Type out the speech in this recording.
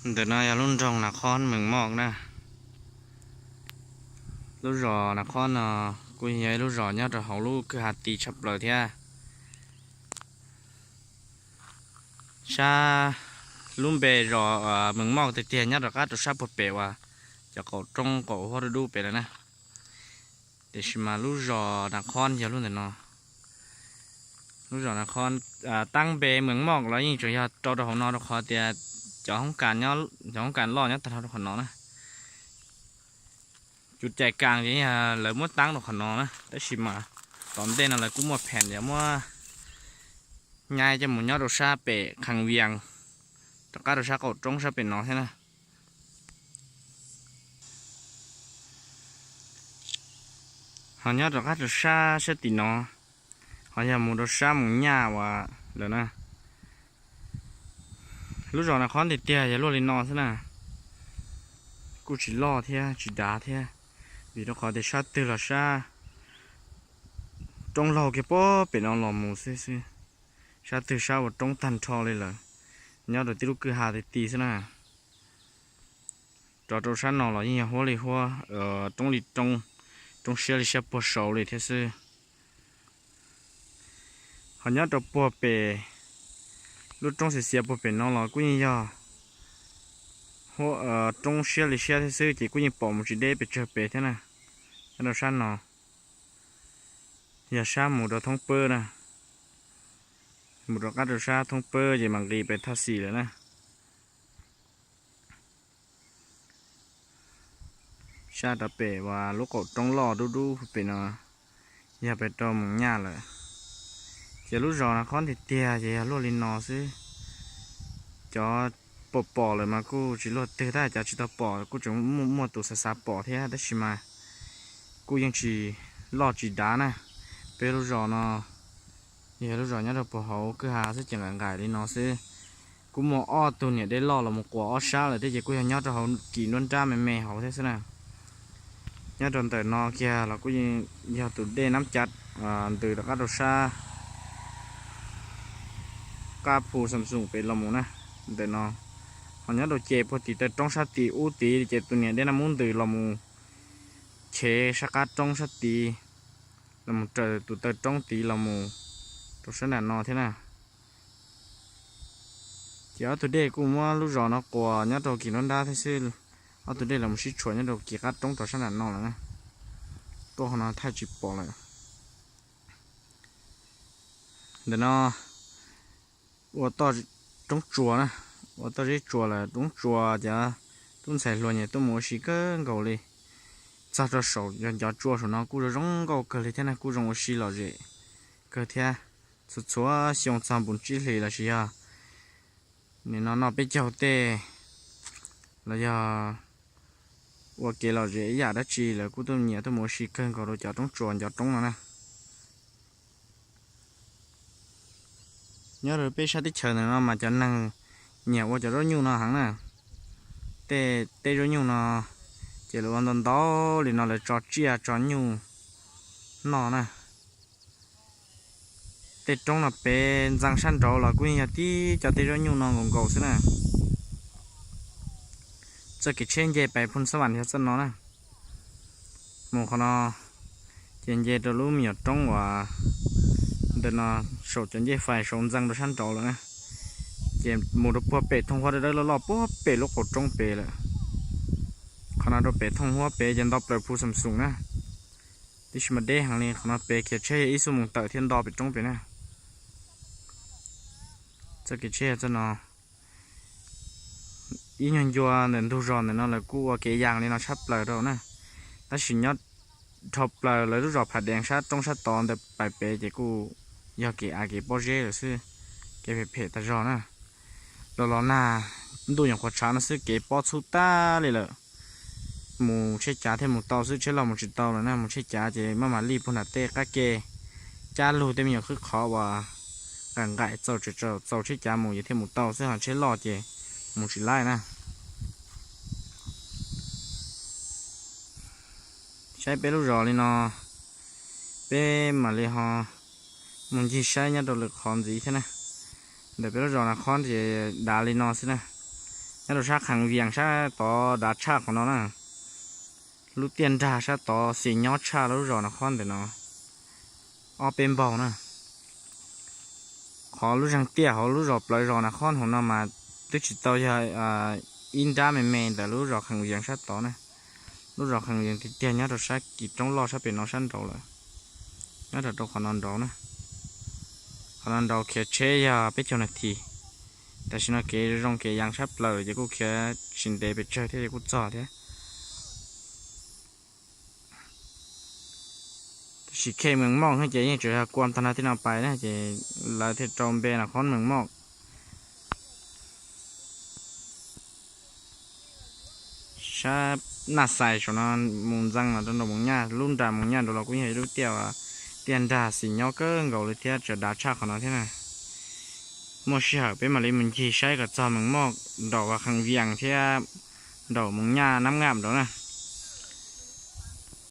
Ntawm no yog lub nroog Nas Khob Mees Moj na. Lub zos Nas Khob no kuj yog ib lub zos nyob rau hauv lub kwj ha ti tshaj plaws thiab. Sab lub npe zos Mees Moj tiag tiag nyob rov qab rau sab puag pem uas cov qaum roob qaum huab dub dub pem lawm na. Tiam sis mas lub zos Nas Khob yog lub ntawm no. Lub zos Nas Khob, taab npe Mees Moj los yeej tseem yog rau rau hauv no rau qhov tias cov hoob kas, cov hoob kas loj nyob tag nrho rau qhov no na. Cov cai kas ces yog lawv muab taab rau qhov no na, tab sis mas tom ntej no lawv kuj muaj phees yuav muab nyaib coj mus nyob rau sab pem Khees Vias, rov qab rau sab qaum roob sab pem no thiab na. Ho nyob rov qab rau sab sab tim no, ho yog mus rau sab Moos Nyaj uas lawm na. Lub zos Nas Khob tiag tiag yog luaj li no xwb na. Kuj tsis loj thiab tsis dav thiab, vim rau qhov tias sab twg los sab roob laug kiag puag pem no los mus xwb xwb. Sab twg sab uas roob tag nrho li lawm, nyob rau tib lub kwj ha ti ti xwb na. Rov rau sab no los yeej yog huab li huab, roob li roob, roob siab li siab puag saud li thiab xwb. Ho nyob rau puag pem, lub roob xiav xiav puag pem no los kuj yeej yog roob siab li siab thiab xwb, ces kuj yeej pom mus tsis deb pes tsawg pem thiab na. Nyob rau sab no yog sab mus rau thoob pab na, mus rov qab rau sab thoob pab ces mam nqis pem Thaj Xis lawm na. Sab rov pem uas lub qaum roob loj dub dub pem no yog pem rau Moos Nyaj lawm. Ces lub zos Nas Khob tiag tiag ces yog luaj li no xwb. Cov pom pom lawm mas kuj tsis luaj twg, tab cov tsis tau pom kuj tseem muaj tus xav xav pom thiab, tab sis mas kuj yeej tsis loj tsis dav na. Peb lub zos no yog lub zos nyob rau puag hauv kwj ha xwb ces nqaim nqaim li no xwb. Kuj muaj ob tug niam dej loj los mus quas ob sab lawm thiab ces kuj yog nyob rau hauv kis nruab nrab me me hauv thiab xwb na. Nyob rau ntawm no kiag los kuj yog tus dej Nab Cav ntws rov qab rau sab qab Phu Xam Xoom pem los mus na. Ntawm no ho nyob rau ces puag tim taw roob sab tid ub tid ces tus niam dej Naj Mub ntws los mus chev sab qab roob sab tid, los mus raws tus taw roob tid los mus rau sab nram no thiab na. Ces ob tug dej kuj muab lub zos no quas nyob rau kis nruab nrab thiab xwb. Ob tug dej los mus sib tshuam nyob rau kis qab roob rau sab nram no lawm na. Tuaj qhov no thaij tsis pom lawm. Ntawm no ua toj roob tsuas na, ua toj zeb tsuas lawm. Roob tsuas ces tub ntxhais hluas nyiam tuaj mus ua si kawg nkaus li. Txog rau saum ncov tsua saum no kuj zoo zoo nkauj kawg li thiab na, kuj zoo ua si lom zem kawg thiab. Txhua txhua xyoo txog npun tsib hlis los sis yog nim no noj peb caug tej los yog ua kev lom zem ib yam dab tsi lawv kuj tuaj nyiam tuaj mus ua si kawg nkaus rau cov roob tsuas ncov roob no na. Nyob rau peb sab teb chaws ntawm no mas cov neeg nyiam ua cov zaub nyuj no heev na. Tej teb zaub nyuj no ces lawv ua ntau ntau li no lawv tso tsiaj tso nyuj noj na. Tej roob no pem ntxeev sab nraud los kuj yeej yog tib cov tej zaub nyuj no nkaus nkaus xwb na. Txoj kev tsheb nce pais Phu Xab Vam yog txoj no na. Mus qhov no ces nce rau lub me nyuam roob uas ntawm no saum cov ncej fais saud ntxeev rau sab nraud lawm na. Ces mus rau puag pem thooj huab dawb dawb loj loj puag pem lub qaum roob pem lawm. Qhov no rau pem thooj huab pem ces nto plaws Phu Xam Xoom na. Tiam sis mas deb heev li, qhov no pem khiav tsheb yog ib xuab moos tawm thiaj nto pem roob pem na. Txoj kev tsheb yog txoj no. Ib nyuag ncua ntawm ntug zos ntawm no lawv kuj ua kev yas li no tshaj plaws rau na. Tab sis nyob dhau plaws lawv lub zos Phav Deev sab roob sab tod ntawd pais pem ces kuj yog kev av kev pob zeb lawm xwb, kev phem phem tas zog na. Los los nag ntuj nyuam qhuav tshav no xwb kev pob txhub tag li lawm. Mus tsheb cav thiaj mus tau xwb, tsheb loj mus tsis tau lawm na. Mus tsheb cav ces maj mam li puag nram tej qab ke cab lug tej me nyuam khwb qhov uas nqaim nqaim txaus txaus txaus tsheb cav mus ces thiaj mus tau xwb, ho tsheb loj ces mus tsis laib na. Saib peb lub zos li no, peb mam li ho mus ncig saib nyob rau lwm qhov ntxiv thiab na. Ntawm peb lub zos Nas Khob ces dav li no xwb na. Nyob rau sab Khees Vias sab tod dav tshaj qhov no na. Lub tiaj nrag sab tod xis nyob tshaj lub zos Nas Khob ntawm no ob peb npaug na. Qhov lub zeeg tiaj hauv lub zos plawv zos Nas Khob hauv no mas twb tsis tau yog ib nrab me me ntawm lub zos Khees Vias sab tod na. Lub zos Khees Vias tiag tiag nyob rau sab kis roob loj sab pem no sab nraud lawm. Nyob rau qhov no nraud na. Qhov no nraud khiav tsheb yog peb caug nas this. Tam sim no kev zoo kev yees sab plaws ces kuj khiav tsis ntev pes tsawg thiab ces kuj txog thiab. Tab sis Khees Mees Moj ces yeej tseem yog kua tag nrho tej no pais na ces lawv thiaj rau npe Nas Khob Mees Moj. Sab Naj Xais saum no mus ntxees los rau nraum Moos Nyaj, lub nram Moos Nyaj nraud los kuj yog ib lub tiaj, tiaj nrag xis nyob kawg nkaus li thiab tseem dav tshaj qhov no thiab na. Muaj sij hawm peb mam li mus ncig saib kom txog Mees Moj nraum Khees Vias thiab nraum Moos Nyaj Nab Ngaj nraud na.